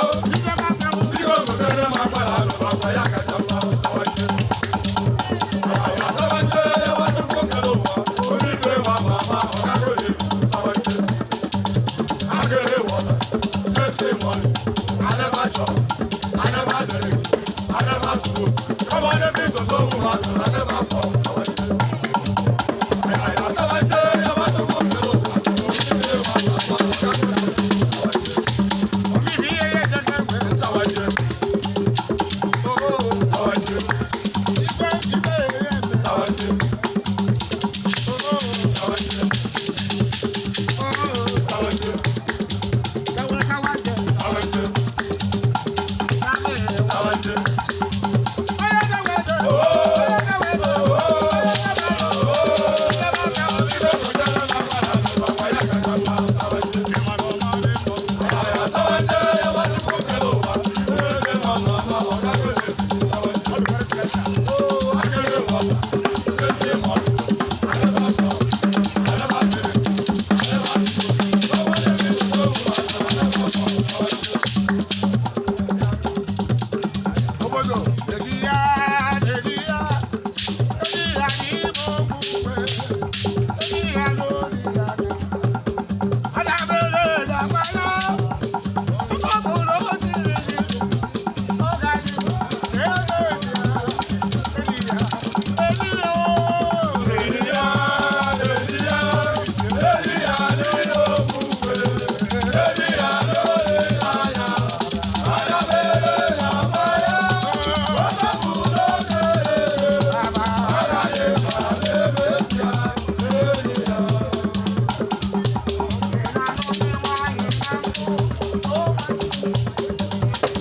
Biko gotere m akwara alụba akwa ya kacha mma sawanje. Ya sawanje, ya wachukwu kere ụwa, onye ife nwa ma ama, ọ gaghị eri sawanje. Agere water, say money. I never chop, I never drink, I never smoke. Come on, let me to so woman, I never fall.